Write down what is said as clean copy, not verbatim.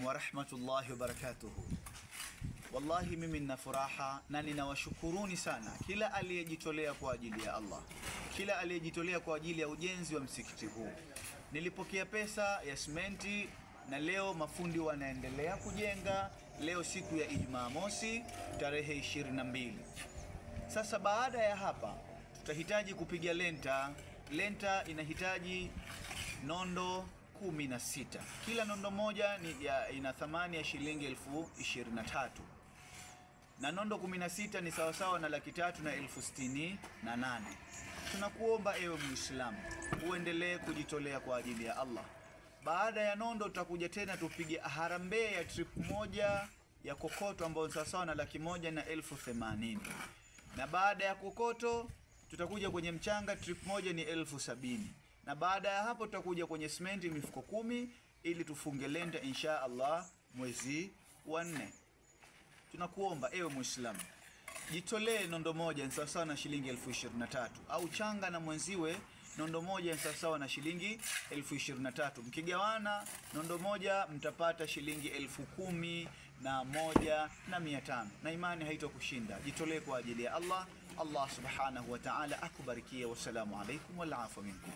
Alaikum warahmatullahi wabarakatuhu. Wallahi mimi nina furaha na ninawashukuruni sana kila aliyejitolea kwa ajili ya Allah, kila aliyejitolea kwa ajili ya ujenzi wa msikiti huu. Nilipokea pesa ya simenti na leo mafundi wanaendelea kujenga. Leo siku ya Ijumaa mosi tarehe 22. Sasa baada ya hapa tutahitaji kupiga lenta. Lenta inahitaji nondo 16. Kila nondo moja ina thamani ya shilingi 23,000. Na nondo 16 ni sawasawa na 368,000. Tunakuomba ewe Muislamu uendelee kujitolea kwa ajili ya Allah. Baada ya nondo tutakuja tena tupige harambee ya trip moja ya kokoto ambayo ni sawasawa na 180,000. Na baada ya kokoto tutakuja kwenye mchanga, trip moja ni 70,000. Na baada ya hapo tutakuja kwenye simenti mifuko 10 ili tufunge lenta insha Allah mwezi wa 4. Tunakuomba ewe Muislamu, jitolee nondo moja ni sawasawa na shilingi 23,000, au changa na mwenziwe nondo moja ni sawasawa na shilingi 23,000. Mkigawana nondo moja mtapata shilingi 11,500. Na imani haitokushinda. Jitolee kwa ajili ya Allah. Allah subhanahu wa ta'ala akubarikie. Wassalamu alaikum wal afwa minkum.